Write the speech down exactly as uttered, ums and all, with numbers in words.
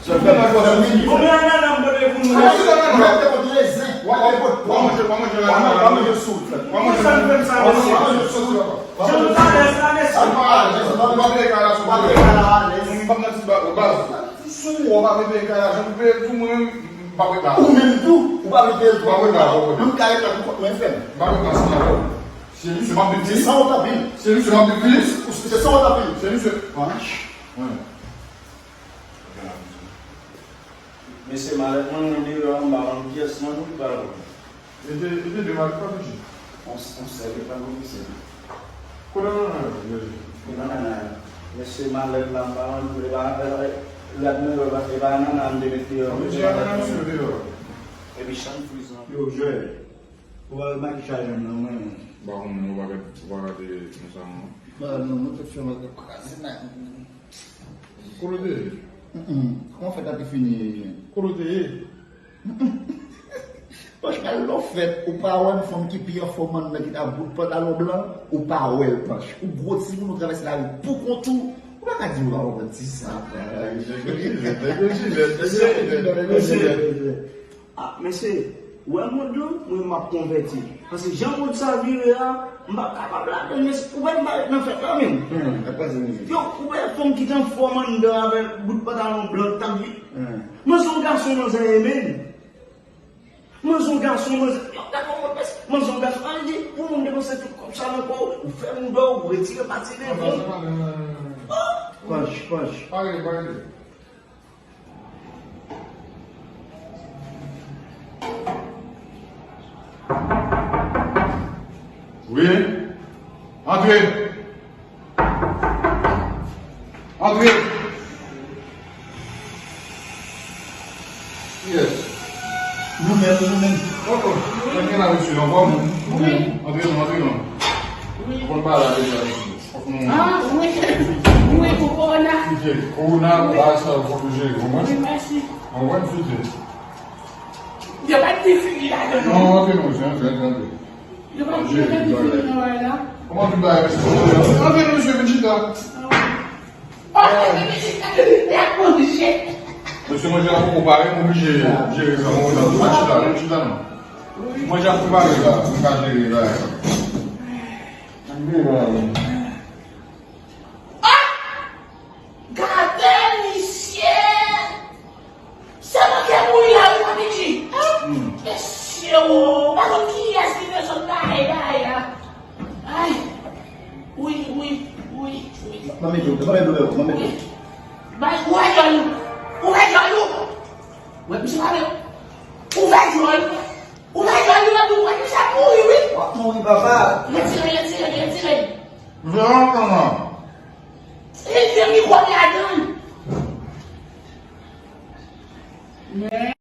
Konbyen anana m pote pou nou? Mwen te pot rezen. Mwen te pot pòm. Mwen manje, mwen manje anana. Mwen manje sou. Mwen manje anana. Mwen manje sou. Jan nou ta lèz la, mesye. Ou pa vle kay la, ou pa vle kay la. Mwen pa nan ti ba, baz. Sou ou pa vle kay la, jan nou peye tou, mwen menm, m pa vle kay la. Ou menm tou, ou pa vle kay la. Ou pa vle kay la. Menm kay la, ou konn mwen fè. M pa vle kay la, se nan ou. Se misye m ap di plis. Se sa ou t ap di. Se misye m ap di plis. Ou se sa ou t ap di. Se misye. Panch. Wi. Mesye, malèt mwen, mwen deyò anba yon pyès nan nou ki pa lwen. Mete, mete de malèt pa piti. On, on sèl, e pa gwo mesye. Kote nan nan yo, mesye? Kote nan nan yo? Mesye, malèt la, m pa lwen, e pa, e pa, lòt nan yo, e pa, e pa nan nan m te met deyò. Mete nan nan misye deyò. Epi chanm friz lan. Yo, jwè. Ou pa wè makiyaj mwen nan mwen, mwen. M pa konnen, ou pa gad, ou pa gade konsa, non. Ba, non, mwen te fè mwen kraze nan. Kote w te ye? Mm, mm. Kòman fèt la te fini? Kote w te ye? Paske lè w fèt, ou pa wè yon fanm ki pi anfòm anndan ki ta bout pantalon blan, ou pa wè l, Panch. Ou gwo timoun, ou travèse lari pou kont ou. Ou pa ka di ou pa konprann ti sa. Nèg yo jilèt, nèg yo jilèt, nèg yo jilèt. Ah, mesye, ou wè mond lan, mwen m ap konvèti. Paske jan mond sa vire a, m p ap kapab ladann, mesye. Ou wè m pa ret nan fèt la menm. Hmm, ap pase mizik. Yo, ou wè fanm ki t anfòm anndan avèk bout pantalon blan k t ap vin. Hmm. Manzè yon gason, manzè ye menm. Manzè yon gason, manzè. Yo, gade yon moun, mesye. Manzè yon gason. An di, pou moun depanse tout kòb sa nan kò w, ou fè mouda w, ou retire pati devan w. Panch, panch. Pale, pale. Wi. Antre. Antre. Yes. Nou menm, nou menm. Oh, oh. Mwen gen la, mesye, anfòm? Wi. Antre non, antre non. Wi. Ou konn bagay la deja, mesye. Fòk nou... Ah, wi. Wi, pou kowona. Fije. Kowona, bagay sa, fòk nou jere, konprann? Wi, mèsi. Konprann, fije. Yo pa t di figi ladan, non. Non, antre non, mesye, antre, antre, antre. Yo pa t di figi nan bagay la. Kòman tout bagay, mesye? Antre non, mesye, vin chita. Ah, wi. Oh, vin chita, y ap manje. Mesye, manje a poko pare, m oblije jere sa, mwen, vin chita, vin chita non. Manje ap prepare la, pou m ka jere bagay sa. Antre non. Ah! Gade misye! Se manke mouri la wi, Papi G. Hmm. Mesye o, pa konn kiyès ki te sot bay, bay la. Ay. Wi, wi, wi, wi. Manmi Djo, manmi Djo, manmi Djo. Bay, ouvè djòl ou. Ouvè djòl ou. Wè, misye pa vle. Ouvè djòl ou. Ouvè djòl ou, epi w wè misye ap mouri, wi. W ap mouri, papa. Retire, retire, retire. Vle antre non. Li gen mikwòb ladan l. Men,